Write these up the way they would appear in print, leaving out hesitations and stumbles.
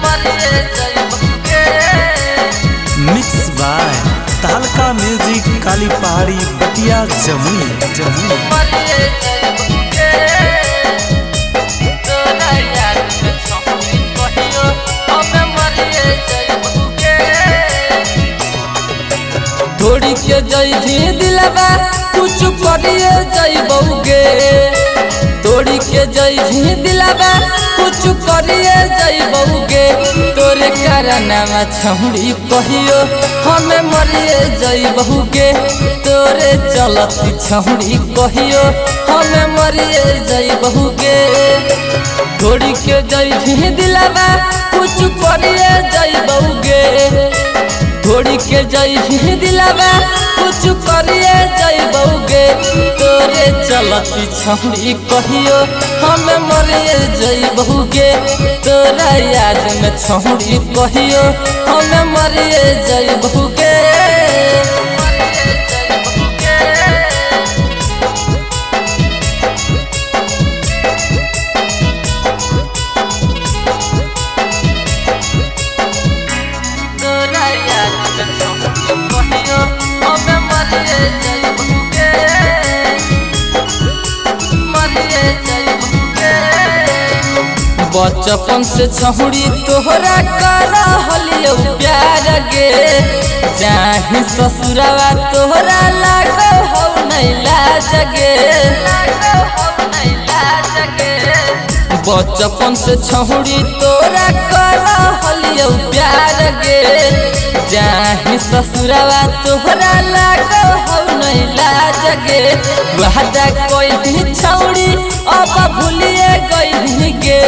मरिए जइबहु गे। Mix by Tahalka music, Kali Pahari, Batiya, Jamui Jamui. मरिए जइबहु गे, तोरा याद में छौड़ी कहियो हमे मरिए जइबहु गे। तोड़ी के जइभी दिलबा कुछ करिए जइबहु गे, तोड़ी के जइभी दिलबा कुछ करिए जइबहु गे। तोरे कारणवा छौड़ी कहियो हमे मरिए जइबहु गे, तोरे चलती छौड़ी कहियो हमे मरिए जइबहु गे। तोड़ी के जइभी दिलबा कुछ करिए जइबहु गे, तोड़ी के जइभी दिलबा कुछ करिए जइबहु गे। तोरे चलती छौड़ी कहियो हमे मरिए जइबहु गे, तोरा याद में छौड़ी कहियो हमे मरिए जइबहु गे। तोरा याद में छौड़ी कहियो हमे मरिए जइबहु गे, मरिए जइबहु गे। बचपन से छौड़ी तोहरा कर हलियो प्यार गे, जाही ससुरवा तोहरा लागो हौ नहीं लाज गे। बचपन से छौड़ी तोरा कर हलियो प्यार गे, जाही ससुरवा तोहरा लागो हौ नहीं लाज गे। वादा कोई छौड़ी अब भूलिए गई गे,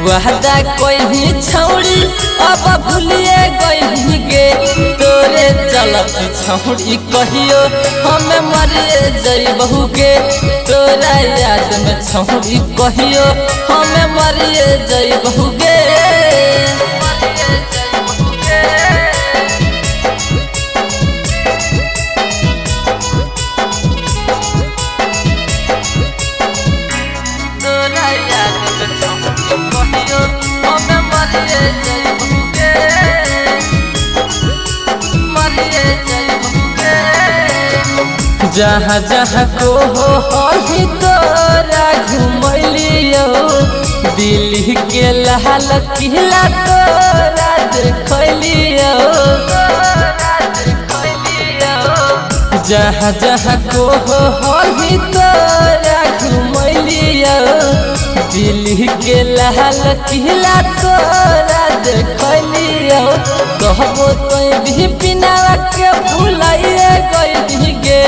वादा कोई छौड़ी अब भूलिए गई गे। तोरे चलती छौड़ी कहियो हमे मरिए जइबहु गे, तोरा याद में छौड़ी कहियो हमे मरिए जइबहु गे। तोरा याद में छौड़ी कहियो हमे मरिए जइबहु गे, मरिए जइबहु गे। जहाँ जहाँ को हो ही तोरा घुमैलियो, दिल्ली के लाल किला तोरा देखलियो। जहाँ जहाँ को हो ही तोरा घुमैलियो, दिल्ली के लाल किला तोरा देखलियो। कहबो तो भी बिना के भुलाइए गई गे,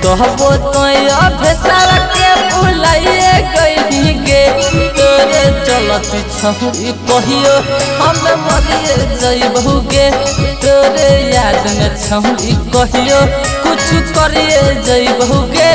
कहबो तो अभेसावा के भुलाइए गई गे। तोरे चलती छौड़ी कहियो हमे मरिए जइबहु गे, तोरे याद में छौड़ी कहियो कुछ करिए जइबहु गे।